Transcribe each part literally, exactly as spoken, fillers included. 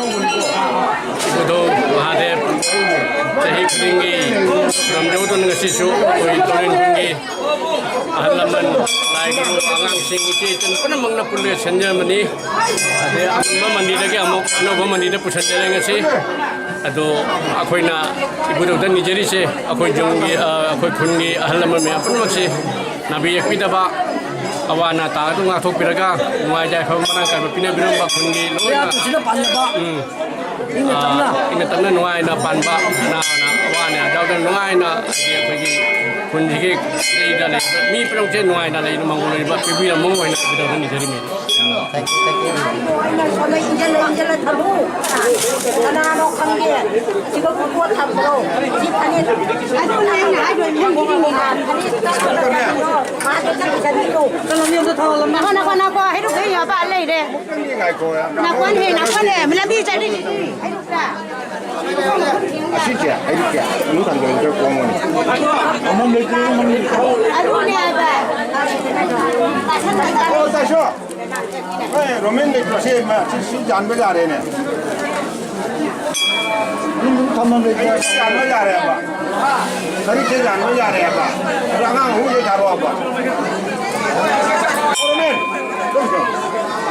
ꯏꯕꯨꯙꯧ ꯃꯍꯥꯗꯦꯕ ꯆꯍꯤ ꯈꯨꯗꯤꯡꯒꯤ ꯈꯨꯔꯨꯝꯖꯧꯗꯨꯅ ꯉꯁꯤꯁꯨ ꯑꯩꯈꯣꯏ ꯇꯨꯔꯦꯟ ꯈꯨꯟꯒꯤ ꯑꯍꯜ ꯂꯃꯟ, ꯂꯥꯏ ꯒꯨꯔꯨ, ꯑꯉꯥꯡꯁꯤꯡ, ꯏꯆꯦ ꯏꯆꯟ ꯄꯨꯝꯅꯃꯛꯅ ꯄꯨꯜꯂꯒ ꯁꯦꯝꯖꯕꯅꯤ꯫ ꯑꯗꯩ ꯑꯄꯨꯟꯕ ꯃꯟꯗꯤꯔꯗꯒꯤ ꯑꯃꯨꯛ ꯑꯅꯧꯕ ꯃꯟꯗꯤꯔꯗ ꯄꯨꯁꯟꯖꯔꯦ ꯉꯁꯤ꯫ ꯑꯗꯣ ꯑꯩꯈꯣꯏꯅ ꯏꯕꯨꯙꯧꯗ ꯅꯤꯖꯔꯤꯁꯦ, ꯑꯩꯈꯣꯏ ꯌꯨꯝꯒꯤ, ꯑ, ꯑꯩꯈꯣꯏ ꯈꯨꯟꯒꯤ ꯑꯍꯜ ꯂꯃꯟ ꯃꯌꯥꯝ ꯄꯨꯝꯅꯃꯛꯁꯤ ꯅꯥꯕ ꯌꯦꯛꯄꯤꯗꯕ, ꯑꯋꯥ ꯑꯅꯥ ꯇꯥꯔꯒ ꯉꯥꯛꯊꯣꯛꯄꯤꯔꯒ ꯅꯨꯡꯉꯥꯏ ꯌꯥꯏꯐꯕ ꯃꯔꯥꯡ ꯀꯥꯏꯕ ꯄꯤꯅꯕꯤꯔꯝꯕ ꯈꯨꯟꯒꯤ ꯂꯣꯏꯅ, ꯃꯌꯥꯝꯁꯤꯅ ꯄꯥꯟꯅꯕ꯫ ꯎꯝ꯫ ꯏꯪꯅ ꯇꯞꯅ꯫ ꯑꯥ, ꯏꯪꯅ ꯇꯞꯅ ꯅꯨꯡꯉꯥꯏꯅ ꯄꯥꯟꯕ, ꯑꯅꯥ ꯑꯅꯥ ꯑꯋꯥ ꯑꯅꯥ ꯌꯥꯎꯗꯅ ꯅꯨꯡꯉꯥꯏꯅ, ꯍꯥꯏꯗꯤ ꯑꯩꯈꯣꯏꯒꯤ ꯈꯨꯟꯁꯤꯒꯤ ꯂꯩꯔꯤꯕ ꯃꯤ ꯄꯨꯝꯅꯃꯛꯁꯦ ꯅꯨꯡꯉꯥꯏꯅ ꯂꯩꯅ ꯃꯪꯒꯣꯜ ꯑꯣꯏꯕ ꯄꯤꯕꯤꯔꯝꯃꯣ ꯍꯥꯏꯅ ꯏꯕꯨꯙꯧꯗ ꯅꯤꯖꯔꯤꯃꯤ꯫ ꯁꯣꯝꯗ ꯏꯟꯖꯜꯂ ꯏꯟꯖꯜꯂ ꯊꯝꯃꯨ꯫ ꯀꯅꯥꯅꯣ ꯈꯪꯗꯦ꯫ ꯁꯤꯕꯕꯨ ꯄꯣꯠ ꯊꯝꯕ꯭ꯔꯣ? ꯁꯤ ꯐꯅꯦꯛ꯫ ꯑꯗꯨꯅꯦ ꯑꯩꯅ ꯍꯥꯏꯗꯣ, ꯏꯟꯖꯟꯕꯤꯔꯤꯅꯤ꯫ ꯐꯅꯦꯛ ꯀꯛꯄꯗꯣ꯫ ꯃꯥꯗꯣ ꯆꯠꯈꯤꯁꯅꯨ꯫ ꯉꯥꯏꯈꯣ, ꯉꯥꯏꯈꯣ, ꯉꯥꯏꯈꯣ, ꯍꯩꯔꯨꯛ ꯍꯦꯛ ꯌꯧꯕ ꯂꯩꯔꯦ꯫ ꯅꯥꯀꯣꯟ ꯍꯦ, ꯅꯥꯀꯣꯟ ꯍꯦ, ꯂꯝꯕꯤ ꯆꯠꯂꯤꯁꯤꯗꯤ, ꯍꯩꯔꯨꯛꯇ꯫ ꯑꯁꯤꯁꯦ, ꯍꯩꯔꯨꯛꯁꯦ, ꯏꯔꯨ ꯊꯥꯡꯒꯠꯂꯒ ꯈꯔ ꯀꯣꯝꯒꯅꯤ꯫ ꯑꯃꯝ ꯂꯩꯇ꯭ꯔꯦ, ꯑꯃꯝ ꯂꯩꯇ꯭ꯔꯦ꯫ ꯑꯗꯨꯅꯦ ꯍꯥꯏꯕ꯫ ꯑꯣ, ꯇꯥꯏꯁꯣ꯫ ꯍꯣꯏ, ꯔꯣꯃꯦꯟ ꯂꯩꯇ꯭ꯔꯣ? ꯁꯤ, ꯁꯤ, ꯁꯤ ꯌꯥꯟꯕ ꯌꯥꯔꯦꯅꯦ꯫ ꯌꯨꯝꯗꯨ ꯊꯝꯐꯝ ꯂꯩꯇ꯭ꯔꯦ꯫ ꯁꯤ ꯌꯥꯟꯕ ꯌꯥꯔꯦꯕ꯫ ꯒꯥꯔꯤꯁꯦ ꯌꯥꯟꯕ ꯌꯥꯔꯦꯕ꯫ ꯑꯗꯣ ꯑꯉꯥꯡ ꯑꯍꯨꯝꯁꯦ ꯊꯥꯔꯛꯑꯣꯕ꯫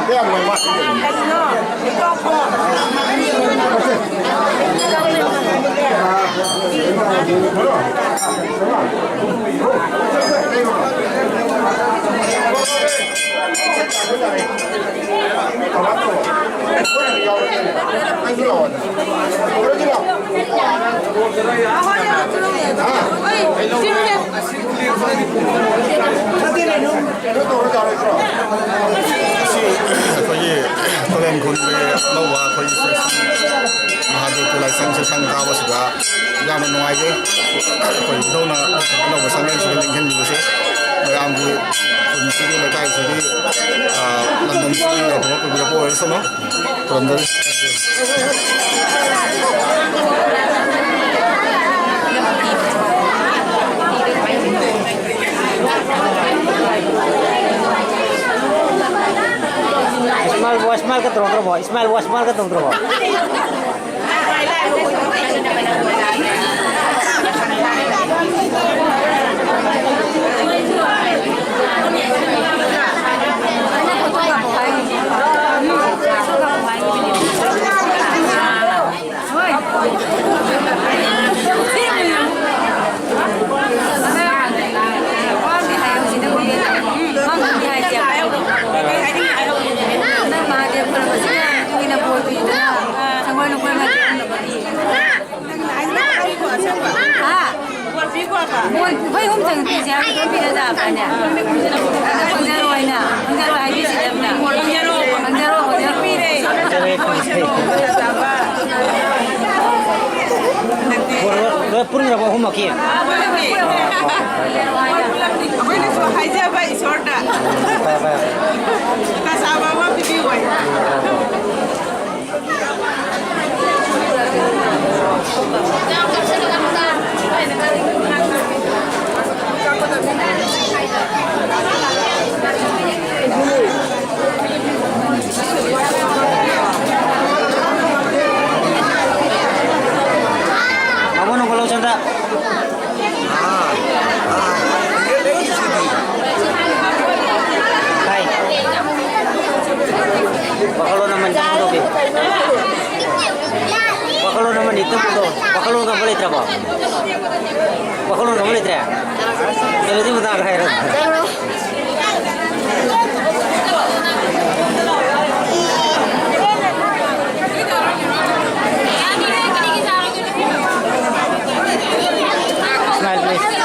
ꯀꯌꯥꯝ ꯂꯣꯏ ꯋꯥꯠꯂꯤ? ꯉꯁꯤ ꯑꯩꯈꯣꯏꯒꯤ ꯇꯨꯔꯦꯟ ꯈꯨꯟꯒꯤ ꯑꯅꯧꯕ ꯑꯩꯈꯣꯏꯒꯤ ꯃꯍꯥꯗꯦꯕ ꯂꯥꯏꯁꯪꯁꯦ ꯁꯪ ꯀꯥꯕꯁꯤꯗ ꯌꯥꯝꯅ ꯅꯨꯡꯉꯥꯏꯖꯩ꯫ ꯑꯩꯈꯣꯏ ꯏꯙꯧꯅ ꯑꯅꯧꯕ ꯁꯪꯂꯦꯟꯁꯤꯗ ꯂꯦꯡꯁꯤꯟꯕꯤꯕꯁꯦ ꯃꯌꯥꯝꯒꯤ ꯈꯨꯟꯁꯤꯒꯤ, ꯂꯩꯀꯥꯏꯁꯤꯒꯤ, ꯑ, ꯂꯝꯗꯝꯁꯤꯒꯤ ꯌꯥꯏꯐꯕ ꯄꯨꯕꯤꯔꯛꯄ ꯑꯣꯏꯔꯁꯅꯨ꯫ ꯈꯨꯔꯨꯝꯖꯔꯤ꯫ Smile ka tawng tawng bo, smile wa smile ka tawng tawng bo. ꯍꯥ? ꯃꯣꯏ ꯑꯩꯈꯣꯏ ꯑꯍꯨꯝ ꯆꯪꯉꯛꯇꯣꯏꯁꯦ ꯍꯥꯏꯕꯗꯣ ꯄꯤꯔꯖꯥꯕꯅꯦ꯫ ꯑꯗꯣ ꯈꯪꯖꯔꯣꯏꯅ, ꯈꯪꯖꯔꯣꯏ ꯍꯥꯏꯕꯤꯁꯤꯗꯤ ꯑꯝꯇ꯫ ꯈꯪꯖꯔꯣ, ꯈꯪꯖꯔꯣ꯫ ꯂꯣꯏ ꯄꯨꯟꯈ꯭ꯔꯕ ꯑꯍꯨꯝꯃꯛꯀꯤ? ꯑꯩꯈꯣꯏꯅꯁꯨ ꯍꯥꯏꯖꯕ ꯏꯁꯣꯔꯗ꯫ ꯐꯔꯦ, ꯐꯔꯦ꯫ ꯇꯥꯆꯥꯕ ꯑꯃ ꯄꯤꯕꯤꯌꯨ ꯍꯥꯏꯅ꯫ ꯃꯥꯃꯣ ꯅꯪ ꯀꯣꯂꯧ ꯆꯪꯗ꯫ ꯍꯥꯏ꯫ ꯋꯥꯈꯜꯂꯣꯟ ꯑꯃꯅꯤ ꯇꯧꯒꯦ꯫ ꯋꯥꯈꯜꯂꯣꯟ ꯑꯃꯅꯤ ꯇꯧꯕꯗꯣ꯫ ꯋꯥꯈꯜꯂꯣꯟ ꯑꯃ ꯂꯩꯇ꯭ꯔꯕꯣ? ꯋꯥꯈꯜꯂꯣꯟ ꯑꯃ ꯂꯩꯇ꯭ꯔꯦ? ꯑꯗꯨꯗꯤ ꯃꯇꯥꯡ ꯍꯥꯏꯔꯣ꯫ Smile, please.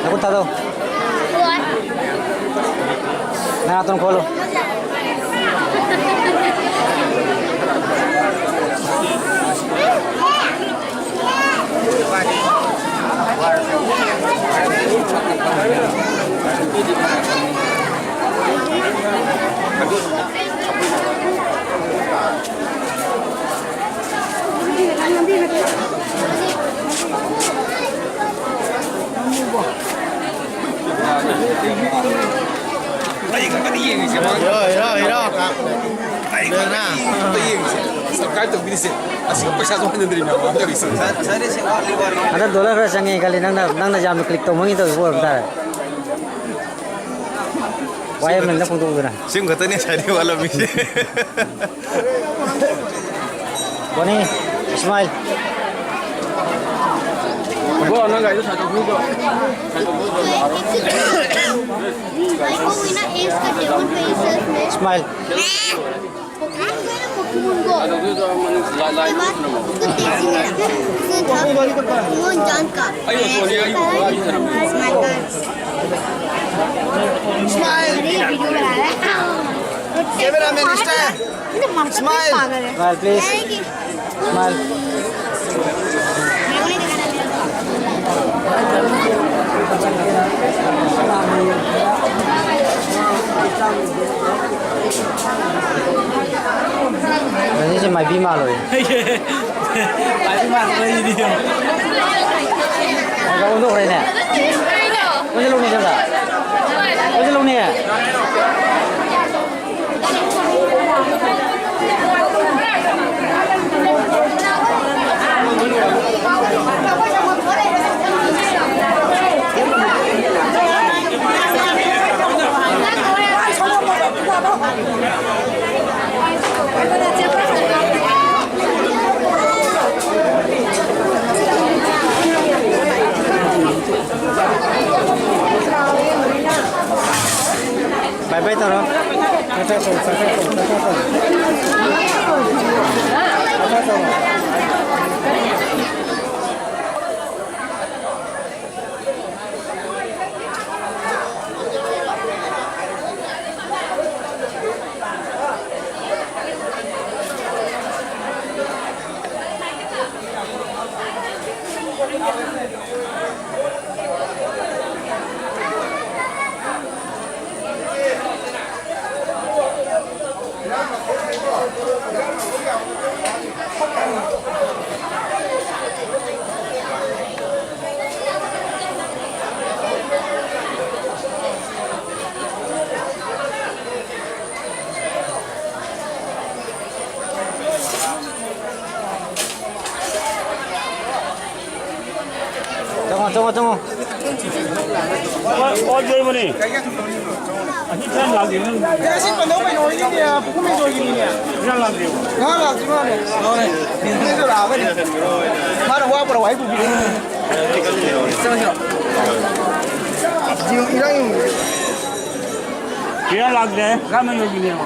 ꯅꯈꯨꯠ ꯊꯥꯗꯧ꯫ ꯅꯅꯥꯇꯣꯟ ꯈꯣꯜꯂꯨ꯫ ꯑꯩ ꯈꯛꯇꯅꯤ ꯌꯦꯡꯉꯤꯁꯦ, ꯃꯥ꯫ Hero, hero, hero. ꯑꯩ ꯈꯛꯇꯅꯤ ꯌꯦꯡꯉꯤꯁꯦ꯫ Subscribe ꯇꯧꯕꯤꯔꯤꯁꯦ꯫ ꯑꯁꯤꯒ ꯄꯩꯁꯥꯁꯨ ꯍꯟꯖꯤꯟꯗ꯭ꯔꯤꯅꯦ, ꯃꯥ ꯇꯧꯔꯤꯁꯦ꯫ ꯍꯟꯗꯛ dollar ꯈꯔ ꯆꯪꯉꯦ ꯈꯜꯂꯤ, ꯅꯪꯅ, ꯅꯪꯅ ꯌꯥꯝꯅ click ꯇꯧꯃꯟꯒꯤ ꯇꯧꯔꯤꯕ ꯑꯣꯏꯔꯝ ꯇꯥꯔꯦ꯫ ꯋꯥꯍꯩ ꯑꯃꯅꯤꯗ ꯐꯣꯡꯗꯣꯛꯎꯗꯅ꯫ ꯁꯤ ꯈꯛꯇꯅꯦ ꯉꯁꯥꯏꯗꯩ ꯋꯥꯠꯂꯝꯃꯤꯁꯦ꯫ Bonnie, smile. ꯕ꯭ꯔꯣ, ꯅꯪ ꯒꯥꯔꯤꯗꯣ ꯁꯥꯏꯠ ꯇꯧꯕꯤꯌꯨ, ꯕ꯭ꯔꯣ꯫ ꯁꯥꯏꯠ ꯇꯧꯕꯤꯌꯨ, ꯕ꯭ꯔꯣ꯫ Smile. ꯁꯥꯏꯠ ꯇꯧꯕꯤꯌꯨ, ꯕ꯭ꯔꯣ, ꯃꯅꯤꯡ ꯂꯥꯏ, ꯂꯥꯏ ꯄꯨꯈ꯭ꯔꯤꯗ꯫ ꯑꯩ ꯑꯣꯇꯣꯅꯤ, ꯑꯩ ꯑꯣꯇꯣ ꯂꯥꯛꯏ ꯊꯅꯝꯃꯤ꯫ Smile. Cameraman style. Smile. Smile, please. Smile. ꯑꯁꯤꯁꯦ ꯃꯥꯏꯕꯤ ꯃꯥꯜꯂꯣꯏ꯫ ꯃꯥꯏꯕꯤ ꯃꯥꯜꯂꯣꯏ ꯑꯩꯗꯤ꯫ ꯑꯣꯟꯊꯣꯛꯈ꯭ꯔꯦꯅꯦ꯫ ꯑꯣꯟꯁꯤꯜꯂꯨꯅꯦ ꯁꯣꯝꯗ꯫ ꯑꯣꯟꯁꯤꯜꯂꯨꯅꯦ꯫ Bye bye ꯇꯧꯔꯣ꯫ ꯇꯥꯇꯥ ꯇꯧꯔꯣ, ꯇꯥꯇꯥ ꯇꯧꯔꯣ, ꯇꯥꯇꯥ ꯇꯧꯔꯣ꯫ ꯇꯥꯇꯥ ꯇꯧꯔꯣ꯫ ꯆꯪꯉꯣ꯫ ꯑꯣ, ꯑꯣ, ꯌꯣꯏꯃꯅꯤ꯫ ꯑꯁꯤ ꯈꯔ ꯂꯥꯛꯇꯦ, ꯅꯪ꯫ ꯑꯦ, ꯑꯁꯤ ꯄꯟꯊꯧ ꯀꯩꯅꯣ ꯍꯣꯏꯒꯤꯅꯦ, ꯄꯨꯈ꯭ꯔꯤꯃꯦꯟꯗꯣ ꯍꯣꯏꯒꯤꯅꯤꯅꯦ꯫ ꯈꯔ ꯂꯥꯛꯇꯦ꯫ ꯉꯔꯥꯡ ꯂꯥꯛꯇ꯭ꯔꯤ ꯃꯥꯜꯂꯦ꯫ ꯄꯨꯈ꯭ꯔꯤꯃꯦꯟꯗꯣ ꯂꯥꯛꯑꯒꯅꯤ꯫ ꯃꯥꯅ ꯋꯥ ꯄꯨꯔꯛꯑꯣ ꯍꯥꯏ ꯄꯨꯕꯤꯔꯦ꯫ ꯆꯪꯉꯣ, ꯆꯪꯉꯣ꯫ ꯏꯔꯥꯡ ꯌꯦꯡꯉꯨ꯫ ꯀꯌꯥ ꯂꯥꯛꯇ꯭ꯔꯦ? ꯇꯔꯥꯃꯔꯤꯒꯤꯅꯦꯕ꯫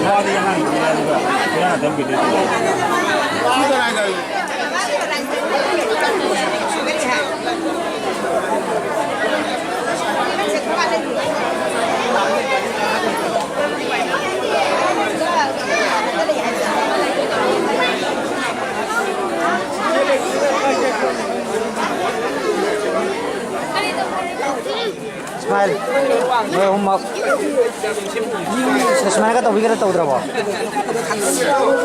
ꯃꯥꯗꯤ ꯑꯉꯥꯡꯅꯤꯅ ꯑꯗꯨꯒ ꯀꯌꯥ ꯇꯝꯈꯤꯗꯣꯏ? ꯁꯨꯃꯥꯏꯅ ꯅꯣꯏ ꯑꯍꯨꯝꯃꯛ ꯁꯨꯃꯥꯏꯅꯒ ꯇꯧꯕꯤꯒꯗ ꯇꯧꯗ꯭ꯔꯕꯣ?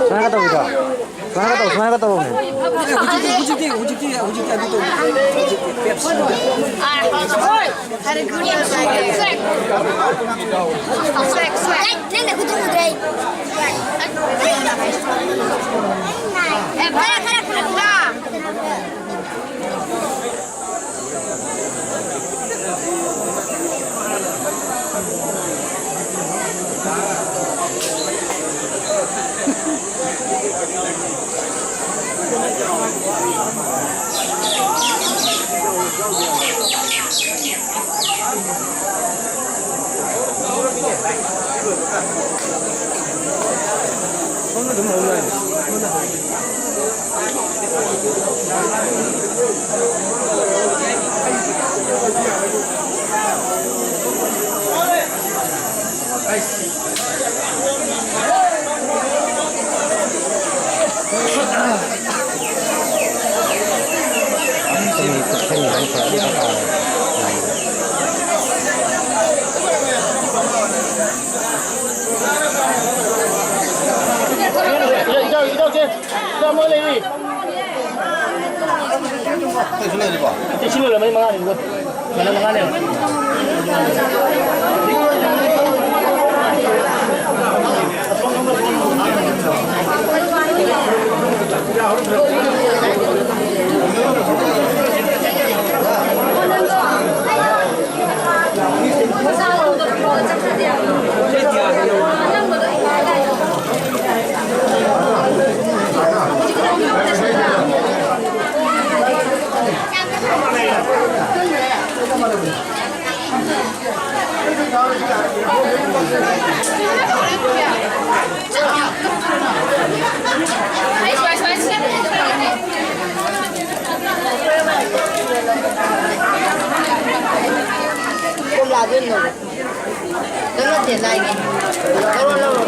ꯁꯨꯃꯥꯏꯅꯒ ꯇꯧꯕꯤꯗꯣ? ꯁꯨꯃꯥꯏꯅꯒ ꯇꯧ, ꯁꯨꯃꯥꯏꯅꯒ ꯇꯧꯔꯣꯅꯦ꯫ ꯍꯧꯖꯤꯛꯇꯤ, ꯍꯧꯖꯤꯛꯇꯤ, ꯍꯧꯖꯤꯛꯇꯤ, ꯍꯧꯖꯤꯛꯇꯤ ꯑꯗꯨ ꯇꯧꯗꯦ꯫ ꯍꯧꯖꯤꯛꯇꯤ ꯄꯦꯞꯁꯤꯅ꯫ ꯅꯪ, ꯅꯪꯅ ꯈꯨꯠꯇꯨ ꯎꯗ꯭ꯔꯦ ꯑꯩ꯫ ꯑꯦ, ꯈꯔ, ꯈꯔ, ꯈꯔ, ꯈꯔ꯫ ꯁꯣꯝꯗ ꯑꯗꯨꯝ ꯍꯧ ꯌꯥꯏ꯫ ꯏꯇꯥꯎ, ꯏꯇꯥꯎꯁꯦ, ꯏꯇꯥꯎ ꯑꯃ ꯂꯩꯔꯤ꯫ ꯑꯇꯩ ꯁꯤ ꯂꯣꯏꯔꯝꯃꯅꯤ, ꯃꯉꯥꯅꯤ꯫ ꯃꯉꯥꯅꯦꯕ꯫ ꯀꯣꯝꯂꯥꯗꯨ ꯅꯣꯏ꯫ ꯅꯪ ꯅꯠꯇꯦ ꯂꯥꯏꯒꯤ꯫ ꯂꯧꯔꯣ, ꯂꯧꯔꯣ꯫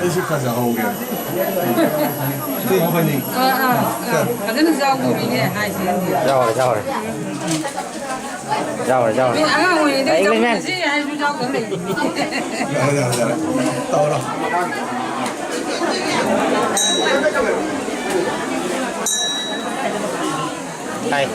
ꯑꯩꯁꯨ ꯈꯔ ꯆꯥꯍꯧꯒꯦ꯫ ꯁꯤ ꯃꯈꯣꯏꯅꯤ꯫ ꯑꯥ, ꯑꯥ, ꯑꯥ꯫ ꯐꯖꯅ ꯆꯥꯎꯗꯣꯔꯤꯅꯦ ꯍꯥꯏꯁꯦ꯫ ꯌꯥꯎꯔꯦ, ꯌꯥꯎꯔꯦ꯫ ꯌꯥꯎꯔꯦ, ꯌꯥꯎꯔꯦ꯫ ꯑꯉꯥꯡ ꯑꯣꯏꯔꯤꯉꯩꯗꯒꯤ ꯏꯪꯂꯤꯁꯃꯦꯟ꯫ ꯆꯥꯎꯈꯠꯄꯁꯦ ꯍꯥꯏꯁꯨ ꯌꯥꯎꯗꯕ ꯂꯩ꯫ ꯌꯥꯔꯦ, ꯌꯥꯔꯦ, ꯌꯥꯔꯦ꯫ ꯇꯧꯔꯣ꯫ ꯇꯥꯏ꯫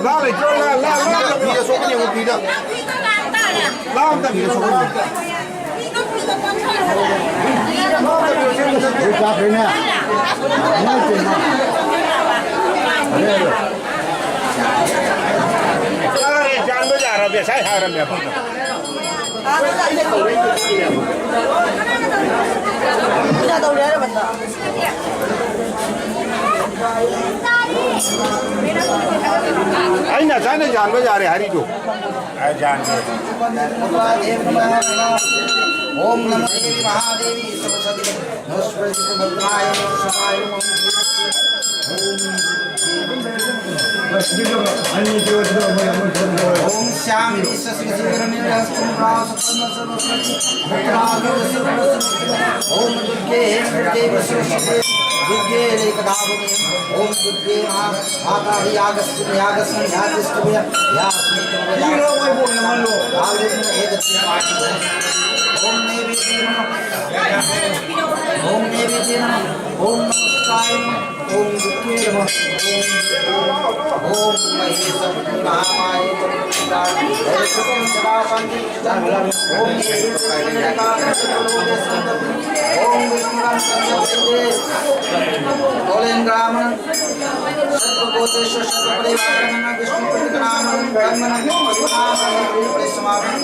ꯂꯥ ꯂꯩꯇ꯭ꯔꯣ? ꯂꯥ, ꯂꯥ, ꯂꯥ, ꯂꯥ꯫ ꯐꯤꯗ ꯁꯣꯛꯀꯅꯤ, ꯑꯃꯨꯛ ꯐꯤꯗ꯫ ꯂꯥ ꯑꯝꯇ ꯐꯤꯗ ꯁꯣꯛꯀꯅꯤ꯫ ꯆꯥꯔꯦ, ꯆꯥꯟꯕ ꯌꯥꯔꯕꯅꯦ, ꯉꯁꯥꯏ ꯍꯥꯏꯔꯝꯃꯦ ꯑꯩꯈꯣꯏꯅ꯫ ꯑꯩꯅ ꯉꯁꯥꯏꯅ ꯌꯥꯟꯕ ꯌꯥꯔꯦ ꯍꯥꯏꯔꯤꯗꯣ꯫ ꯑꯩ ꯌꯥꯟꯒꯦ꯫ ॐ नमो देवी महादेवी सरस्वती नमस्कृत्य भद्राय नमः शिवाय नमः। ॐ श्याम विश्वसिंह शिविर निर्हस्तुम रास कर्म सर्व सर्व। ॐ दुर्गे दुर्गे विश्वसिते दुर्गे लेखधावने। ओम दुर्गे महा माता यागस्मिन् यागस्मिन् यागस्मिन् यागस्मिन् ओम नैवेद्य नमः। ओम नैवेद्य नमः। ओम नमः शिवाय नमः। ओम दुर्गे नमः। ओम ओम महेश महामाये। ओम विष्णुरं संजय कौलेन्द्रामणं सर्वभूतेषु सर्वपरिवारमणं विष्णुपतिनामणं ब्रह्मणं विष्णुनामणं परिसमाप्तं।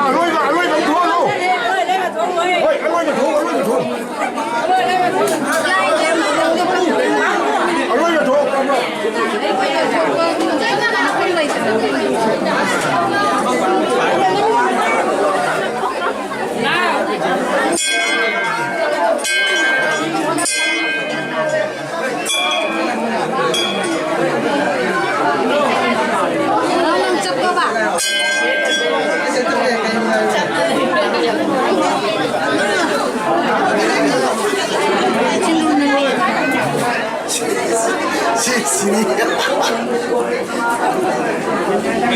ꯑꯔꯣꯏꯕ, ꯑꯔꯣꯏꯕ ꯊꯣꯛꯍꯜꯂꯨ꯫ ꯍꯣꯏ, ꯑꯔꯣꯏꯕ ꯊꯣꯛ, ꯑꯔꯣꯏꯕ ꯊꯣꯛ꯫ ꯑꯔꯣꯏꯕ ꯊꯣꯛ꯫ ꯁꯤ, ꯁꯤꯅꯤ꯫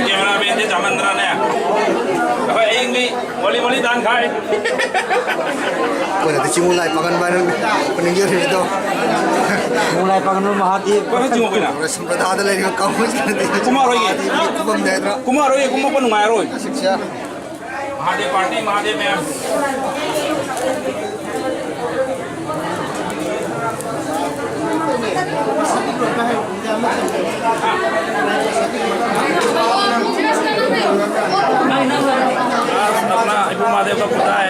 ꯀꯦꯃꯦꯔꯥꯃꯦꯟꯁꯦ ꯆꯥꯃꯟꯗ꯭ꯔꯅꯦ꯫ ꯑꯩꯈꯣꯏ ꯑꯌꯤꯡꯕꯤ ꯃꯣꯂꯤ ꯃꯣꯂꯤ ꯇꯥꯟ ꯈꯥꯏ꯫ ꯑꯩꯈꯣꯏꯅꯗꯤ ꯆꯤꯡꯉꯨ ꯂꯥꯏ ꯄꯥꯡꯒꯟꯕ ꯍꯥꯏꯅ ꯈꯨꯅꯤꯡꯒꯤ ꯑꯣꯏꯔꯤꯕꯗꯣ꯫ ꯆꯤꯡꯉꯨ ꯂꯥꯏ ꯄꯥꯡꯒꯟꯕ ꯃꯍꯥꯗꯦꯕ꯫ ꯑꯩꯈꯣꯏ ꯆꯤꯡꯉꯨ ꯀꯩꯅꯣ? ꯁꯝꯄ꯭ꯔꯗꯥꯗ ꯂꯩꯔꯤꯕ ꯀꯥꯡꯕꯨꯁꯤꯅꯗꯤ ꯀꯨꯝꯃꯔꯣꯏꯌꯦ꯫ ꯀꯨꯝꯐꯝꯗꯦ ꯍꯥꯏꯗ꯭ꯔꯥ? ꯀꯨꯝꯃꯔꯣꯏꯌꯦ, ꯀꯨꯝꯃꯛꯄ ꯅꯨꯡꯉꯥꯏꯔꯣꯏ꯫ ꯁꯤꯛꯁ꯫ ꯃꯍꯥꯗꯦꯕ ꯄꯥꯔꯇꯤ, ꯃꯍꯥꯗꯦꯕ ꯃꯌꯥꯝ꯫ अपना इब्रु महादेव का पुतला है।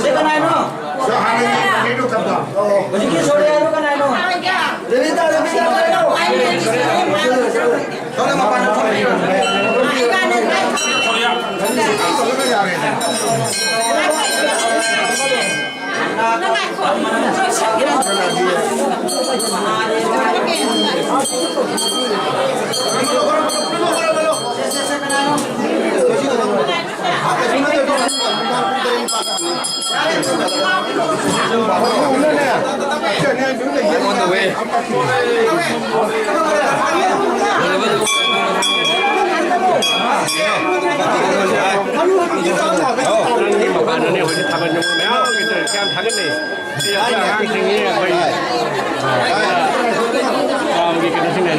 ꯁꯤ ꯀꯅꯥꯅꯣ? ꯍꯧꯖꯤꯛꯀꯤ ꯁꯣꯔꯤꯌꯥꯗꯣ ꯀꯅꯥꯅꯣ? ꯃꯄꯥꯟꯗꯅꯦ ꯍꯧꯖꯤꯛ ꯊꯥꯕꯜ ꯆꯣꯡꯕ ꯃꯌꯥꯝ ꯂꯩꯇ꯭ꯔꯦ꯫ ꯌꯥꯝ ꯊꯥꯒꯠꯅꯩ꯫ ꯁꯤ ꯑꯩꯈꯣꯏ ꯑꯉꯥꯡꯁꯤꯡꯒꯤ ꯑꯩꯈꯣꯏ ꯀꯩꯅꯣꯁꯤꯡꯅ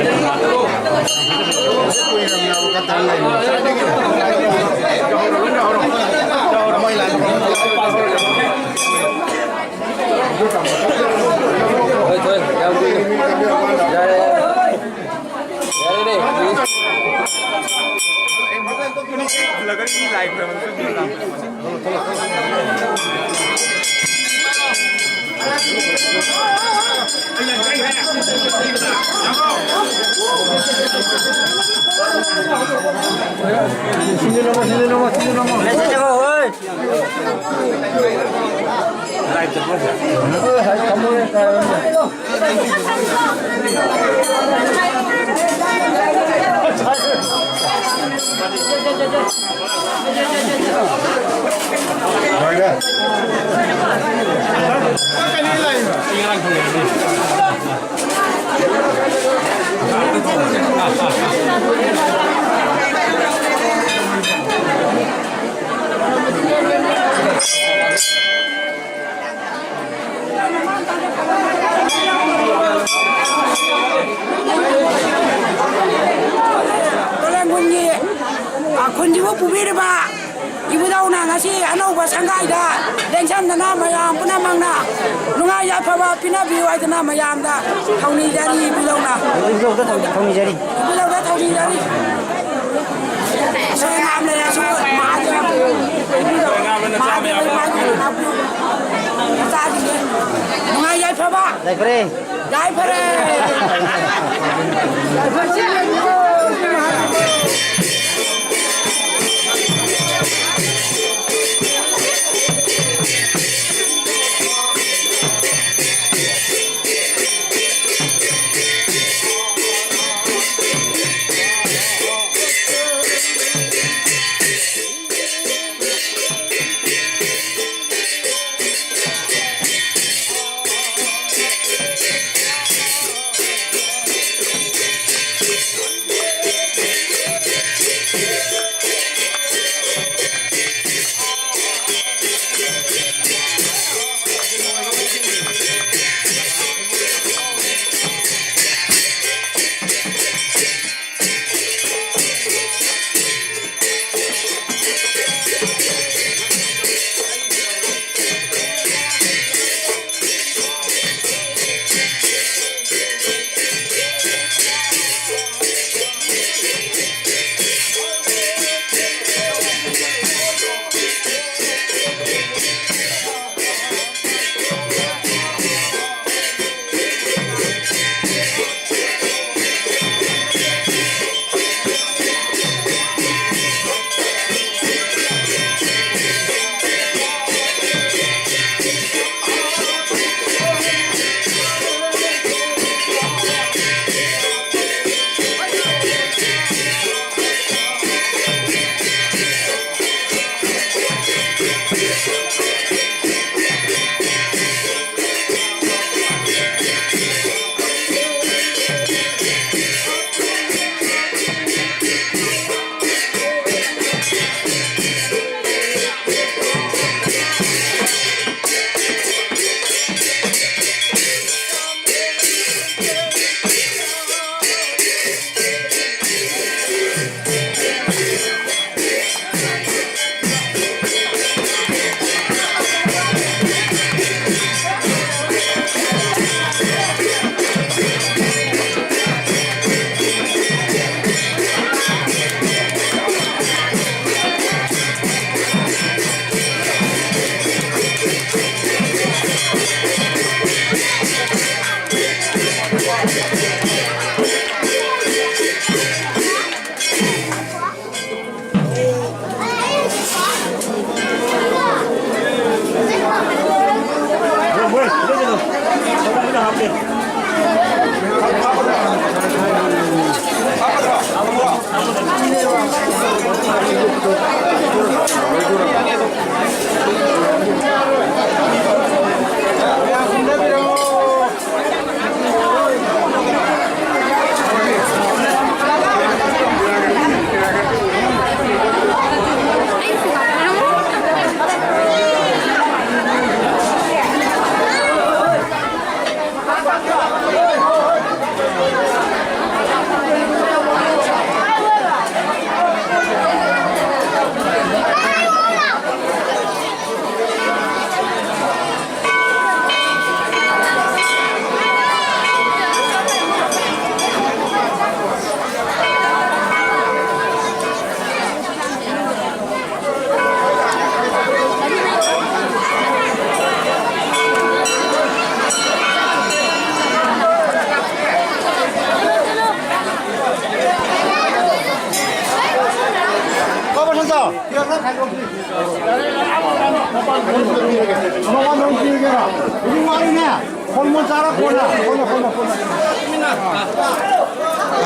ꯍꯣꯏ, ꯍꯣꯏ, ꯌꯥꯝ ꯀꯨꯏꯅ꯫ ꯌꯥꯔꯦ, ꯌꯥꯔꯦ꯫ ꯌꯥꯔꯦꯅꯦ꯫ ꯇꯣꯂꯦꯟ ꯈꯨꯟꯒꯤ, ꯑ, ꯈꯨꯟꯁꯤꯕꯨ ꯄꯨꯕꯤꯔꯤꯕ ꯏꯕꯨꯙꯧꯅ ꯉꯁꯤ ꯑꯅꯧꯕ ꯁꯪꯒꯥꯏꯗ ꯂꯦꯡꯁꯟꯗꯅ ꯃꯌꯥꯝ ꯄꯨꯝꯅꯃꯛꯅ ꯅꯨꯡꯉꯥꯏ ꯌꯥꯏꯐꯕ ꯄꯤꯅꯕꯤꯌꯨ ꯍꯥꯏꯗꯅ ꯃꯌꯥꯝꯗ ꯊꯧꯅꯤꯖꯔꯤ ꯏꯕꯨꯙꯧꯅ꯫ ꯏꯕꯨꯙꯧꯗ ꯊꯧ-, ꯊꯧꯅꯤꯖꯔꯤ꯫ ꯏꯕꯨꯙꯧꯗ ꯊꯧꯅꯤꯖꯔꯤ꯫ ꯑꯁꯣꯏ ꯑꯉꯥꯝ ꯂꯩꯔꯁꯨ ꯃꯍꯥꯗꯦꯕ, ꯃꯍꯥꯗꯦꯕ ꯏꯃꯥꯒꯤ ꯃꯆꯥꯁꯤꯡꯁꯦ ꯅꯨꯡꯉꯥꯏ ꯌꯥꯏꯐꯕ꯫ ꯌꯥꯏꯐꯔꯦ꯫ ꯌꯥꯏꯐꯔꯦ꯫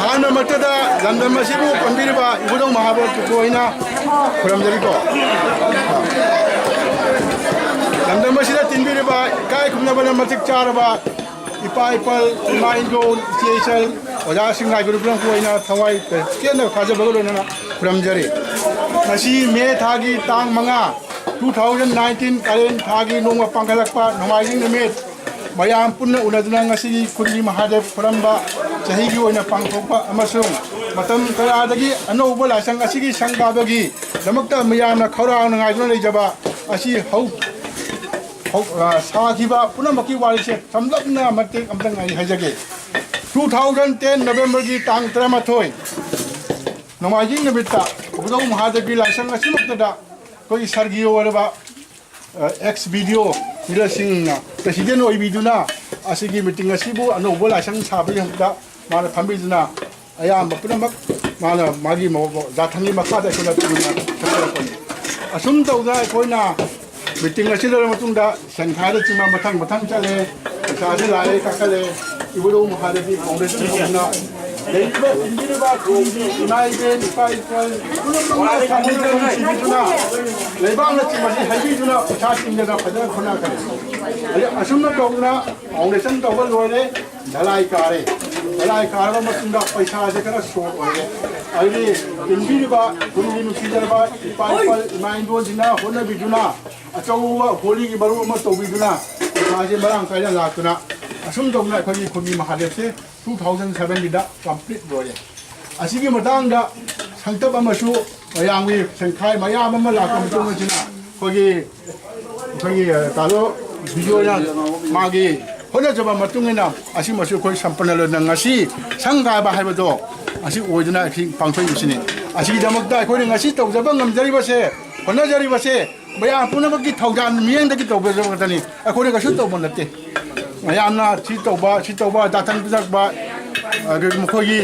ꯑꯍꯥꯟꯕꯃꯛꯇꯗ ꯂꯝꯗꯝ ꯑꯁꯤꯕꯨ ꯀꯟꯕꯤꯔꯤꯕ ꯏꯕꯨꯙꯧ ꯃꯍꯥꯕꯣꯙꯤꯕꯨ ꯑꯩꯅ ꯈꯨꯔꯨꯝꯖꯔꯤꯀꯣ꯫ ꯂꯝꯗꯝ ꯑꯁꯤꯗ ꯇꯤꯟꯕꯤꯔꯤꯕ ꯏꯀꯥꯏ ꯈꯨꯝꯅꯕꯅ ꯃꯇꯤꯛ ꯆꯥꯔꯕ ꯏꯄꯥ ꯏꯄꯜ, ꯏꯃꯥ ꯏꯟꯗꯣꯜ, ꯏꯆꯦ ꯏꯆꯜ, ꯑꯣꯖꯥꯁꯤꯡ ꯂꯥꯏ ꯒꯨꯔꯨ ꯄꯨꯝꯅꯃꯛꯄꯨ ꯑꯩꯅ ꯊꯋꯥꯏ ꯄꯦꯟꯅ ꯊꯥꯖꯕꯒ ꯂꯣꯏꯅꯅ ꯈꯨꯔꯨꯝꯖꯔꯤ꯫ ꯉꯁꯤ ꯃꯦ ꯊꯥꯒꯤ ꯇꯥꯡ ꯃꯉꯥ, two thousand nineteen, ꯀꯥꯂꯦꯟ ꯊꯥꯒꯤ ꯅꯣꯡꯃ ꯄꯥꯡꯈꯠꯂꯛꯄ ꯅꯣꯡꯃꯥꯏꯖꯤꯡ ꯅꯨꯃꯤꯠ, ꯃꯌꯥꯝ ꯄꯨꯟꯅ ꯎꯅꯗꯨꯅ ꯉꯁꯤꯒꯤ ꯈꯨꯟꯒꯤ ꯃꯍꯥꯗꯦꯕ ꯈꯨꯔꯝꯕ ꯆꯍꯤꯒꯤ ꯑꯣꯏꯅ ꯄꯥꯡꯊꯣꯛꯄ ꯑꯃꯁꯨꯡ ꯃꯇꯝ ꯀꯌꯥꯗꯒꯤ ꯑꯅꯧꯕ ꯂꯥꯏꯁꯪ ꯑꯁꯤꯒꯤ ꯁꯪꯒꯥꯕꯒꯤꯗꯃꯛꯇ ꯃꯌꯥꯝꯅ ꯈꯧꯔꯥꯡꯅ ꯉꯥꯏꯗꯨꯅ ꯂꯩꯖꯕ ꯑꯁꯤ ꯍꯧ-, ꯍꯧ-, ꯑ, ꯁꯥꯈꯤꯕ ꯄꯨꯝꯅꯃꯛꯀꯤ ꯋꯥꯔꯤꯁꯦ ꯁꯝꯂꯞꯅ ꯃꯇꯦꯛ ꯑꯃꯇꯪ ꯑꯩ ꯍꯥꯏꯖꯒꯦ꯫ Two thousand ten Novemberꯒꯤ ꯇꯥꯡ ꯇꯔꯥꯃꯥꯊꯣꯏ, ꯅꯣꯡꯃꯥꯏꯖꯤꯡ ꯅꯨꯃꯤꯠꯇ ꯏꯕꯨꯙꯧ ꯃꯍꯥꯗꯦꯕꯒꯤ ꯂꯥꯏꯁꯪ ꯑꯁꯤꯃꯛꯇꯗ ꯑꯩꯈꯣꯏꯒꯤ ꯁꯔꯒꯤꯌꯣ ꯑꯣꯏꯔꯕ ꯑꯦꯛꯁ ꯕꯤ ꯗꯤ ꯑꯣ ꯅꯤꯔꯖ ꯁꯤꯡꯅ ꯄ꯭ꯔꯦꯁꯤꯗꯦꯟ ꯑꯣꯏꯕꯤꯗꯨꯅ ꯑꯁꯤꯒꯤ ꯃꯤꯇꯤꯡ ꯑꯁꯤꯕꯨ ꯑꯅꯧꯕ ꯂꯥꯏꯁꯪ ꯁꯥꯕꯒꯤꯗꯃꯛꯇ ꯃꯥꯅ ꯐꯝꯕꯤꯗꯨꯅ ꯑꯌꯥꯝꯕ ꯄꯨꯝꯅꯃꯛ ꯃꯥꯅ ꯃꯥꯒꯤ ꯃ-, ꯃ-, ꯖꯥꯊꯪꯒꯤ ꯃꯈꯥꯗ ꯑꯩꯈꯣꯏꯅ ꯇꯨꯅ ꯆꯠꯆꯔꯛꯄꯅꯤ꯫ ꯑꯁꯨꯝ ꯇꯧꯗꯅ ꯑꯩꯈꯣꯏꯅ ꯃꯤꯇꯤꯡ ꯑꯁꯤ ꯂꯣꯏꯔꯕ ꯃꯇꯨꯡꯗ ꯁꯦꯟꯈꯥꯏꯗ ꯆꯤꯡꯕ ꯃꯊꯪ ꯃꯊꯪ ꯆꯠꯂꯦ꯫ ꯄꯩꯁꯥꯁꯦ ꯂꯥꯛꯑꯦ, ꯀꯥꯈꯠꯂꯦ꯫ ꯏꯕꯨꯙꯧ ꯃꯍꯥꯗꯦꯕꯒꯤ ꯐꯥꯎꯟꯗꯦꯁꯟ ꯐꯝꯅ ꯂꯩꯔꯤꯕ, ꯇꯤꯟꯕꯤꯔꯤꯕ ꯈꯨꯟꯒꯤ ꯏꯃꯥ ꯏꯕꯦꯟ, ꯏꯄꯥ ꯏꯄꯨ ꯄꯨꯝꯅꯃꯛꯅ ꯊꯃꯣꯏ ꯅꯨꯡꯁꯤꯕꯤꯗꯨꯅ ꯂꯩꯕꯥꯛꯅꯆꯤꯡꯕꯁꯤ ꯍꯩꯕꯤꯗꯨꯅ ꯄꯩꯁꯥ ꯇꯤꯡꯗꯅ ꯐꯖꯅ ꯈꯨꯟꯅꯈ꯭ꯔꯦ꯫ ꯑꯗꯩ ꯑꯁꯨꯝꯅ ꯇꯧꯗꯅ ꯐꯥꯎꯟꯗꯦꯁꯟ ꯇꯧꯕ ꯂꯣꯏꯔꯦ, ꯙꯂꯥꯏ ꯀꯥꯔꯦ꯫ ꯙꯂꯥꯏ ꯀꯥꯔꯕ ꯃꯇꯨꯡꯗ ꯄꯩꯁꯥꯁꯦ ꯈꯔ ꯁꯣꯔꯠ ꯑꯣꯏꯔꯦ꯫ ꯑꯗꯨꯗꯤ ꯇꯤꯟꯕꯤꯔꯤꯕ ꯈꯨꯟꯒꯤ ꯅꯨꯡꯁꯤꯖꯔꯕ ꯏꯄꯥ ꯏꯄꯥ ꯏꯃꯥ ꯏꯟꯗꯣꯜꯁꯤꯡꯅ ꯍꯣꯠꯅꯕꯤꯗꯨꯅ ꯑꯆꯧꯕ ꯍꯣꯂꯤꯒꯤ ꯃꯔꯨꯞ ꯑꯃ ꯇꯧꯕꯤꯗꯨꯅ ꯄꯩꯁꯥꯁꯦ ꯃꯔꯥꯡ ꯀꯥꯏꯅ ꯂꯥꯛꯇꯨꯅ ꯑꯁꯨꯝ ꯇꯧꯗꯅ ꯑꯩꯈꯣꯏꯒꯤ ꯈꯨꯟꯒꯤ ꯃꯍꯥꯗꯦꯕꯁꯦ two thousand sevenꯒꯤꯗ complete ꯂꯣꯏꯔꯦ꯫ ꯑꯁꯤꯒꯤ ꯃꯇꯥꯡꯗ ꯁꯪꯇꯞ ꯑꯃꯁꯨ ꯃꯌꯥꯝꯒꯤ ꯁꯦꯟꯈꯥꯏ ꯃꯌꯥꯝ ꯑꯃ ꯂꯥꯛꯄ ꯃꯇꯨꯡ ꯑꯁꯤꯅ ꯑꯩꯈꯣꯏꯒꯤ, ꯑꯩꯈꯣꯏꯒꯤ, ꯑ, ꯇꯥꯂꯣ ꯕꯤꯖꯣꯏꯅ ꯃꯥꯒꯤ ꯍꯣꯠꯅꯖꯕ ꯃꯇꯨꯡ ꯏꯟꯅ ꯑꯁꯤꯃꯁꯨ ꯑꯩꯈꯣꯏ ꯁꯝꯄꯟꯅ ꯂꯣꯏꯅ ꯉꯁꯤ ꯁꯪꯒꯥꯕ ꯍꯥꯏꯕꯗꯣ ꯑꯁꯤ ꯑꯣꯏꯗꯨꯅ ꯑꯩꯈꯣꯏ ꯄꯥꯡꯊꯣꯛꯏꯕꯁꯤꯅꯤ꯫ ꯑꯁꯤꯒꯤꯗꯃꯛꯇ ꯑꯩꯈꯣꯏꯅ ꯉꯁꯤ ꯇꯧꯖꯕ ꯉꯝꯖꯔꯤꯕꯁꯦ, ꯍꯣꯠꯅꯖꯔꯤꯕꯁꯦ ꯃꯌꯥꯝ ꯄꯨꯝꯅꯃꯛꯀꯤ ꯊꯧꯗꯥꯡ ꯃꯤꯠꯌꯦꯡꯗꯒꯤ ꯇꯧꯕꯤꯔꯛꯄ ꯉꯥꯛꯇꯅꯤ꯫ ꯑꯩꯈꯣꯏꯅ ꯀꯩꯁꯨ ꯇꯧꯕ ꯅꯠꯇꯦ꯫ ꯃꯌꯥꯝꯅ ꯁꯤ ꯇꯧꯕ, ꯁꯤ ꯇꯧꯕ, ꯗꯥꯇꯟ ꯄꯤꯊꯛꯄ, ꯑꯗꯨ ꯃꯈꯣꯏꯒꯤ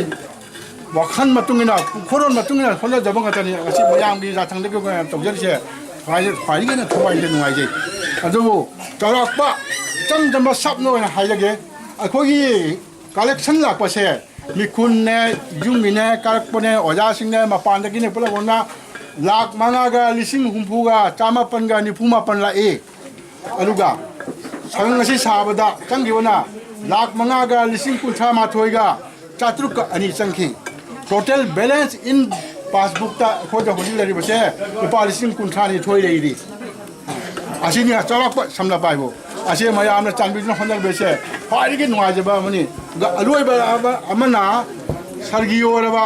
ꯋꯥꯈꯜ ꯃꯇꯨꯡ ꯏꯟꯅ, ꯋꯥꯈꯜꯂꯣꯟ ꯃꯇꯨꯡ ꯏꯟꯅ ꯍꯣꯠꯅꯖꯕ ꯉꯥꯛꯇꯅꯤ꯫ ꯉꯁꯤ ꯃꯌꯥꯝꯒꯤ ꯌꯥꯊꯪꯗꯒꯤ ꯑꯩꯈꯣꯏꯅ ꯇꯧꯖꯔꯤꯁꯦ ꯈ꯭ꯋꯥꯏ-, ꯈ꯭ꯋꯥꯏꯗꯒꯤ ꯍꯦꯟꯅ ꯊꯋꯥꯏꯗ ꯅꯨꯡꯉꯥꯏꯖꯩ꯫ ꯑꯗꯨꯕꯨ ꯆꯥꯎꯔꯥꯛꯄ ꯏꯆꯝ ꯆꯝꯕ ꯁꯞꯅ ꯑꯣꯏꯅ ꯍꯥꯏꯖꯒꯦ꯫ ꯑꯩꯈꯣꯏꯒꯤ ꯀꯂꯦꯛꯁꯟ ꯂꯥꯛꯄꯁꯦ ꯃꯤꯈꯨꯟꯅꯦ, ꯌꯨꯝꯒꯤꯅꯦ, ꯀꯥꯔꯛꯄꯅꯦ, ꯑꯣꯖꯥꯁꯤꯡꯅꯦ, ꯃꯄꯥꯟꯗꯒꯤꯅꯦ, ꯄꯨꯂꯞ ꯑꯣꯏꯅ ꯂꯥꯛ ꯃꯉꯥꯒ ꯂꯤꯁꯤꯡ ꯍꯨꯝꯐꯨꯒ ꯆꯥꯃꯥꯄꯟꯒ ꯅꯤꯐꯨ ꯃꯥꯄꯟ ꯂꯥꯛꯏ꯫ ꯑꯗꯨꯒ ꯁꯪ ꯑꯁꯤ ꯁꯥꯕꯗ ꯆꯪꯈꯤꯕꯅ ꯂꯥꯛ ꯃꯉꯥꯒ ꯂꯤꯁꯤꯡ ꯀꯨꯟꯊ꯭ꯔꯥ ꯃꯥꯊꯣꯏꯒ ꯆꯥꯇ꯭ꯔꯨꯛꯀ ꯑꯅꯤ ꯆꯪꯈꯤ꯫ Total balance in passbookꯇ ꯑꯩꯈꯣꯏꯗ ꯍꯧꯖꯤꯛ ꯂꯩꯔꯤꯕꯁꯦ ꯂꯨꯄꯥ ꯂꯤꯁꯤꯡ ꯀꯨꯟꯊ꯭ꯔꯥ ꯅꯤꯊꯣꯏ ꯂꯩꯔꯤ꯫ ꯑꯁꯤꯅꯤ ꯆꯥꯎꯔꯥꯛꯄ ꯁꯝꯂꯞ ꯍꯥꯏꯕꯨ꯫ ꯑꯁꯤ ꯃꯌꯥꯝꯅ ꯆꯥꯟꯕꯤꯗꯨꯅ ꯍꯣꯠꯅꯕꯤꯁꯦ ꯈ꯭ꯋꯥꯏꯗꯒꯤ ꯅꯨꯡꯉꯥꯏꯖꯕ ꯑꯃꯅꯤ꯫ ꯑꯗꯨꯒ ꯑꯂꯣꯏꯕ ꯑꯃ-, ꯑꯃꯅ ꯁꯔꯒꯤ ꯑꯣꯏꯔꯕ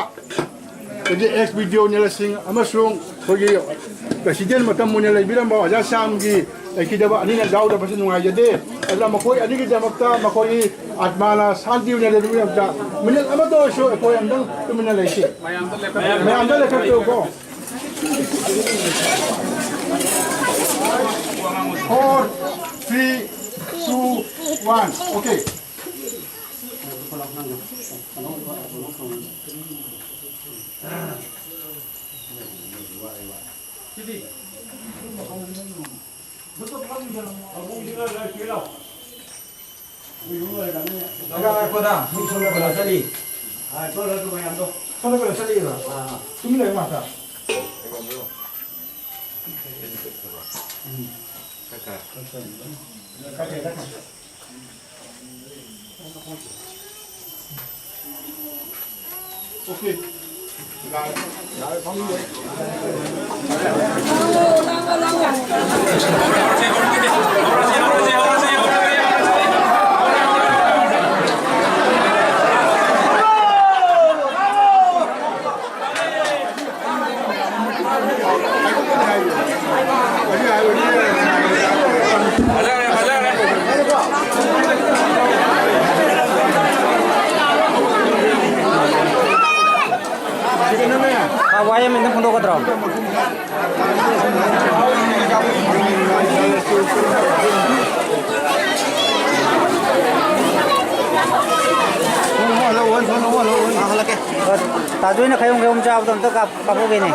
ꯑꯩꯈꯣꯏꯒꯤ ex BDO ꯅꯤꯂꯁꯤꯡ ꯑꯃꯁꯨꯡ ꯑꯩꯈꯣꯏꯒꯤ president ꯃꯇꯝ ꯑꯣꯏꯅ ꯂꯩꯕꯤꯔꯝꯕ ꯑꯣꯖꯥ ꯁ꯭ꯌꯥꯝꯒꯤ ꯂꯩꯈꯤꯗꯕ ꯑꯅꯤꯅ ꯌꯥꯎꯗꯕꯁꯤ ꯅꯨꯡꯉꯥꯏꯖꯗꯦ꯫ ꯑꯗꯨꯅ ꯃꯈꯣꯏ ꯑꯅꯤꯒꯤꯗꯃꯛꯇ ꯃꯈꯣꯏꯒꯤ ꯑꯥꯠꯃꯥꯅ ꯁꯥꯟꯇꯤ ꯑꯣꯏꯅ ꯂꯩꯕꯤꯔꯝꯕ ꯃꯤꯅꯤꯠ ꯑꯃꯇ ꯑꯣꯏꯔꯁꯨ ꯑꯩꯈꯣꯏ ꯑꯝꯇꯪ ꯇꯨꯃꯤꯟꯅ ꯂꯩꯁꯤ꯫ ꯃꯌꯥꯝꯗ ꯂꯦꯞꯈꯠꯄꯤꯌꯨꯀꯣ꯫ Four, three, two, one. Okay. ꯋꯥ ꯑꯦꯝ ꯑꯦꯟꯗ ꯐꯣꯡꯗꯣꯛꯀꯗ꯭ꯔꯣ? ꯍꯜꯂꯛꯀꯦ꯫ ꯇꯥꯖꯣꯏꯅ ꯈꯌꯣꯝ ꯈꯌꯣꯝ ꯆꯥꯕꯗꯣ ꯑꯝꯇ ꯀꯥꯞ-, ꯀꯥꯞꯍꯧꯒꯦꯅꯦ꯫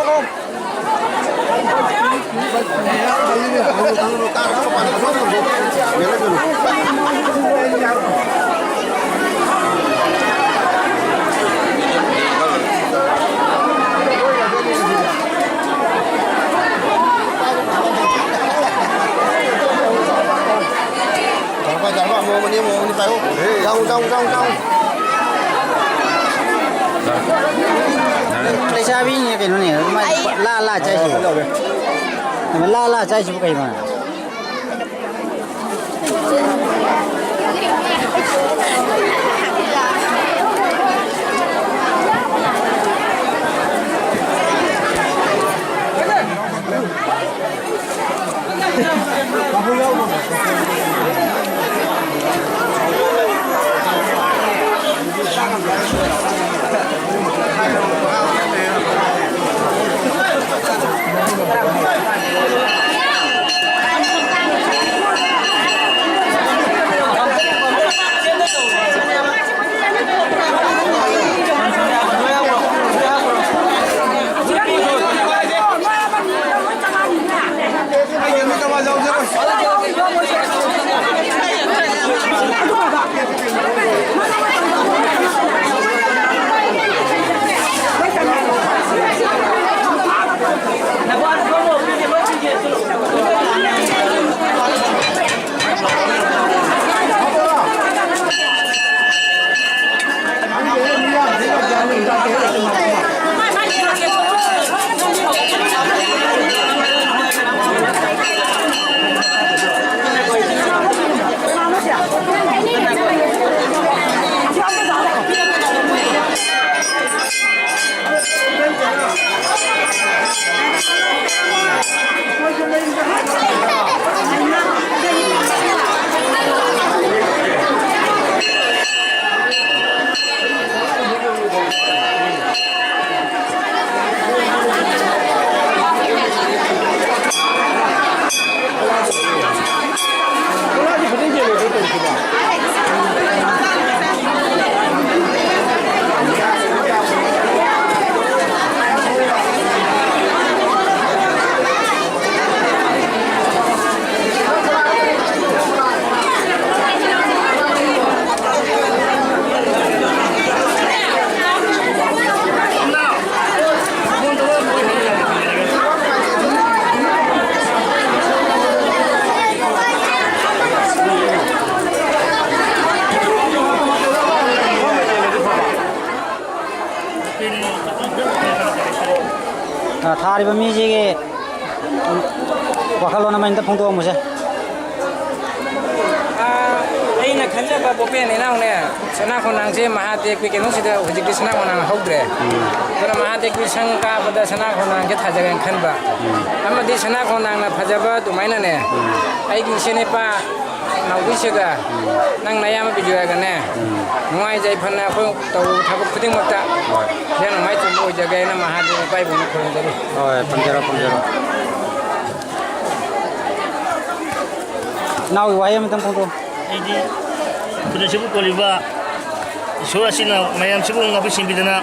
ꯆꯥꯎꯔꯛꯄ, ꯆꯥꯎꯔꯛꯄ, ꯑꯃꯨꯛ ꯑꯅꯤ, ꯑꯃꯨꯛ ꯑꯅꯤ ꯄꯥꯏꯌꯨ꯫ ꯆꯥꯎ, ꯆꯥꯎ, ꯆꯥꯎ, ꯆꯥꯎ꯫ ꯂꯩꯁꯥꯕꯤꯅꯦ ꯀꯩꯅꯣꯅꯦ, ꯑꯗꯨꯃꯥꯏꯅ ꯑꯩ ꯂꯥ ꯂꯥ ꯆꯥꯏꯁꯤꯕꯨ꯫ ꯂꯥ ꯂꯥ ꯆꯥꯏꯁꯤꯕꯨ ꯀꯩꯅꯣ? ꯊꯥꯔꯤꯕ ꯃꯤꯁꯤꯒꯤ ꯋꯥꯈꯜꯂꯣꯟ ꯑꯃ ꯑꯝꯇ ꯐꯣꯡꯗꯣꯛꯑꯝꯃꯨꯁꯦ꯫ ꯑꯥ, ꯑꯩꯅ ꯈꯟꯖꯕ ꯄꯣꯄꯦꯟ ꯏꯅꯥꯎꯅꯦ, ꯁꯅꯥ ꯈꯣꯡꯅꯥꯡꯁꯦ ꯃꯍꯥꯗꯦꯕꯀꯤ ꯀꯩꯅꯣꯁꯤꯗ ꯍꯧꯖꯤꯛꯇꯤ ꯁꯅꯥ ꯈꯣꯡꯅꯥꯡ ꯍꯧꯗ꯭ꯔꯦ꯫ ꯎꯝ꯫ ꯑꯗꯨꯅ ꯃꯍꯥꯗꯦꯕꯀꯤ ꯁꯪ ꯀꯥꯕꯗ ꯁꯅꯥ ꯈꯣꯡꯅꯥꯡꯁꯦ ꯊꯥꯖꯒꯦꯅ ꯈꯟꯕ꯫ ꯎꯝ꯫ ꯑꯃꯗꯤ ꯁꯅꯥ ꯈꯣꯡꯅꯥꯡꯅ ꯐꯖꯕ ꯑꯗꯨꯃꯥꯏꯅꯅꯦ, ꯎꯝ꯫ ꯑꯩꯒꯤ ꯏꯆꯦ ꯅꯨꯄꯥ ꯅꯥꯎꯕꯤꯁꯤꯒ, ꯎꯝ꯫ ꯅꯪ ꯅꯌꯥꯝꯕ ꯕꯤꯖꯣꯌꯥꯒꯅꯦ, ꯎꯝ꯫ ꯅꯨꯡꯉꯥꯏ ꯌꯥꯏꯐꯅ ꯑꯩꯈꯣꯏ ꯇꯧꯔꯨ ꯊꯕꯛ ꯈꯨꯗꯤꯡꯃꯛꯇ ꯍꯣꯏ꯫ ꯍꯦꯟꯅ ꯅꯨꯡꯉꯥꯏ ꯆꯨꯝꯕ ꯑꯣꯏꯖꯒꯦ ꯍꯥꯏꯅ ꯃꯍꯥꯗꯦꯕ ꯏꯄꯥ ꯏꯄꯨꯅ ꯈꯨꯔꯨꯝꯖꯔꯤ꯫ ꯍꯣꯏ, ꯐꯪꯖꯔꯣ, ꯐꯪꯖꯔꯣ꯫ ꯏꯅꯥꯎꯒꯤ ꯋꯥꯍꯩ ꯑꯃꯇꯪ ꯐꯣꯡꯗꯣꯛꯎ꯫ ꯑꯩꯗꯤ ꯈꯨꯟ ꯑꯁꯤꯕꯨ ꯀꯣꯜꯂꯤꯕ ꯏꯁꯣꯔ ꯑꯁꯤꯅ ꯃꯌꯥꯝꯁꯤꯕꯨ ꯉꯥꯛꯄꯤ ꯁꯦꯟꯕꯤꯗꯅ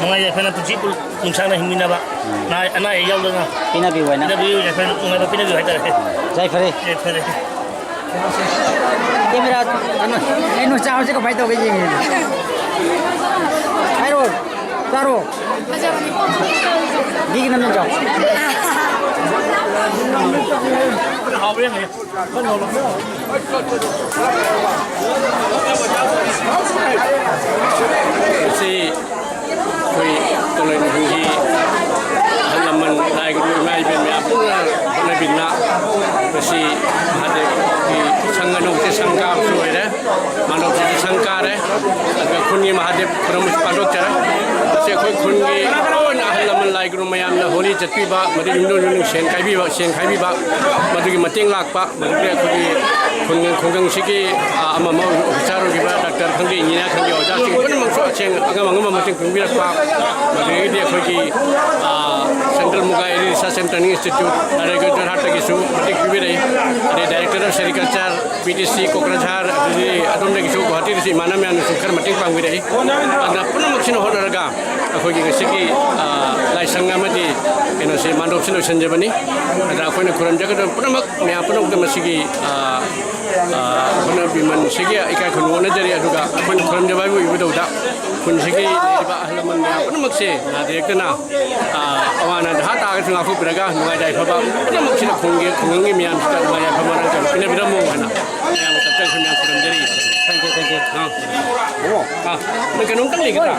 ꯅꯨꯡꯉꯥꯏ ꯌꯥꯏꯐꯅ ꯄꯨꯟꯁꯤ ꯄꯨ-, ꯅꯨꯡꯁꯥꯡꯅ ꯍꯤꯡꯃꯤꯟꯅꯕ, ꯎꯝ꯫ ꯑꯅꯥ, ꯑꯅꯥ ꯑꯌꯦꯛ ꯌꯥꯎꯗꯅ ꯄꯤꯅꯕꯤꯌꯨ ꯍꯥꯏꯅ꯫ ꯄꯤꯅꯕꯤꯌꯨ, ꯌꯥꯏꯐꯅ ꯅꯨꯡꯉꯥꯏꯕ ꯄꯤꯅꯕꯤꯌꯨ ꯍꯥꯏꯇꯥꯔꯦ꯫ ꯌꯥꯏꯐꯔꯦ꯫ ꯌꯥꯏꯐꯔꯦ꯫ ꯀꯦꯃꯦꯔꯥ ꯀꯩꯅꯣ, ꯀꯩꯅꯣ ꯆꯥꯕꯁꯦ ꯀꯃꯥꯏꯅ ꯇꯧꯒꯦ ꯌꯦꯡꯉꯤꯅꯦ꯫ ꯍꯥꯏꯔꯣ, ꯆꯥꯔꯣ꯫ ꯒꯤꯒꯤ ꯅꯝ ꯅꯝ ꯆꯥꯎ꯫ ꯍꯥꯎꯕ ꯌꯥꯝ ꯂꯩ꯫ ꯉꯁꯤ ꯑꯩꯈꯣꯏ ꯀꯪꯂꯩ ꯅꯤꯡꯊꯧꯒꯤ ꯑꯍꯜ ꯂꯃꯟ, ꯂꯥꯏ ꯒꯨꯔꯨ, ꯏꯃꯥ ꯏꯕꯦꯟ ꯃꯌꯥꯝ ꯄꯨꯟꯅ ꯍꯣꯠꯅꯕꯤꯗꯨꯅ ꯉꯁꯤ ꯃꯍꯥꯗꯦꯕꯀꯤ ꯁꯪ ꯑꯅꯧꯕꯁꯦ ꯁꯪ ꯀꯥꯕꯁꯨ ꯑꯣꯏꯔꯦ, ꯃꯥꯅꯧꯁꯤꯁꯨ ꯁꯪ ꯀꯥꯔꯦ, ꯑꯗꯨꯒ ꯈꯨꯟꯒꯤ ꯃꯍꯥꯗꯦꯕ ꯈꯨꯔꯨꯝꯕꯁꯨ ꯄꯥꯡꯊꯣꯛꯆꯔꯦ꯫ ꯉꯁꯤ ꯑꯩꯈꯣꯏ ꯈꯨꯟꯒꯤ ꯂꯣꯏꯅ ꯑꯍꯜ ꯂꯃꯟ, ꯂꯥꯏ ꯒꯨꯔꯨ ꯃꯌꯥꯝꯅ ꯍꯣꯂꯤ ꯆꯠꯄꯤꯕ, ꯃꯗꯨ ꯌꯨꯝꯊꯣꯡ ꯌꯨꯝꯊꯣꯡ ꯁꯦꯟ ꯈꯥꯏꯕꯤꯕ, ꯁꯦꯟ ꯈꯥꯏꯕꯤꯕ, ꯃꯗꯨꯒꯤ ꯃꯇꯦꯡ ꯂꯥꯛꯄ, ꯃꯗꯨꯗꯤ ꯑꯩꯈꯣꯏꯒꯤ ꯈꯨꯡꯒꯪ-, ꯈꯨꯡꯒꯪꯁꯤꯒꯤ, ꯑ, ꯑꯃ ꯑꯃ ꯑꯣꯐꯤꯁꯥꯔ ꯑꯣꯏꯈꯤꯕ ꯗꯥꯛꯇꯔ ꯈꯪꯗꯦ, ꯏꯟꯖꯤꯅꯤꯌꯥꯔ ꯈꯪꯗꯦ, ꯑꯣꯖꯥꯁꯤꯡ ꯄꯨꯝꯅꯃꯛꯁꯨ ꯑꯁꯦꯡ ꯑꯉꯝ ꯑꯉꯝꯕ ꯃꯇꯦꯡ ꯄꯤꯕꯤꯔꯛꯄ, ꯑꯗꯨꯗꯒꯤꯗꯤ ꯑꯩꯈꯣꯏꯒꯤ, ꯑ, Central Muga Area Research and Training Institute, ꯅꯥꯔꯦꯒ ꯖꯣꯔꯍꯥꯠꯇꯒꯤꯁꯨ ꯃꯇꯦꯡ ꯄꯤꯕꯤꯔꯛꯏ, ꯑꯗꯩ Director of Sericulture, P D C Kokrajhar, ꯑꯗꯨꯗꯒꯤ ꯑꯗꯣꯝꯗꯒꯤꯁꯨ ꯒꯨꯍꯥꯇꯤꯗꯒꯤꯁꯨ ꯏꯃꯥꯟꯅꯕ ꯃꯌꯥꯝꯅꯁꯨ ꯈꯔ ꯃꯇꯦꯡ ꯄꯥꯡꯕꯤꯔꯛꯏ꯫ ꯑꯗꯨꯅ ꯄꯨꯝꯅꯃꯛꯁꯤꯅ ꯍꯣꯠꯅꯔꯒ ꯑꯩꯈꯣꯏꯒꯤ ꯉꯁꯤꯒꯤ, ꯑ, ꯂꯥꯏꯁꯪ ꯑꯃꯗꯤ ꯀꯩꯅꯣꯁꯦ ꯃꯥꯟꯗꯣꯞꯁꯦ ꯂꯣꯏꯁꯤꯟꯖꯕꯅꯤ꯫ ꯑꯗ ꯑꯩꯈꯣꯏꯅ ꯈꯨꯔꯨꯝꯖꯒꯗꯕ ꯄꯨꯝꯅꯃꯛ, ꯃꯌꯥꯝ ꯄꯨꯝꯅꯃꯛꯇ ꯃꯁꯤꯒꯤ, ꯑ, ꯑ, ꯍꯣꯠꯅꯕꯤꯃꯟꯁꯤꯒꯤ ꯏꯀꯥꯏ ꯈꯨꯝꯅꯕ ꯍꯣꯠꯅꯖꯔꯤ꯫ ꯑꯗꯨꯒ ꯑꯩꯈꯣꯏꯅ ꯈꯨꯔꯨꯝꯖꯕ ꯍꯥꯏꯕꯨ ꯏꯕꯨꯙꯧꯗ ꯈꯨꯟꯁꯤꯒꯤ ꯂꯩꯔꯤꯕ ꯑꯍꯜ ꯂꯃꯟ ꯃꯌꯥꯝ ꯄꯨꯝꯅꯃꯛꯁꯦ ꯅꯥꯗ ꯌꯦꯛꯇꯅ, ꯑ, ꯑꯋꯥ ꯑꯅꯥꯗ ꯍꯥ ꯇꯥꯔꯒꯁꯨ ꯉꯥꯛꯊꯣꯛꯄꯤꯔꯒ ꯅꯨꯡꯉꯥꯏ ꯌꯥꯏꯐꯕ ꯄꯨꯝꯅꯃꯛꯁꯤꯗ ꯈꯨꯟꯒꯤ, ꯈꯨꯡꯒꯪꯒꯤ ꯃꯤꯌꯥꯝꯁꯤꯗ ꯅꯨꯡꯉꯥꯏ ꯌꯥꯏꯐꯕ ꯃꯔꯥꯡ ꯀꯥꯏꯅ ꯄꯤꯅꯕꯤꯔꯝꯃꯣ ꯍꯥꯏꯅ ꯃꯌꯥꯝ ꯆꯠꯆꯔꯁꯨ ꯃꯌꯥꯝ ꯈꯨꯔꯨꯝꯖꯔꯤ꯫ Thank you, thank you꯫ ꯑꯥ꯫ ꯑꯥ, ꯅꯪ ꯀꯩꯅꯣꯝꯇꯪ ꯂꯩꯒꯗ꯭ꯔꯥ?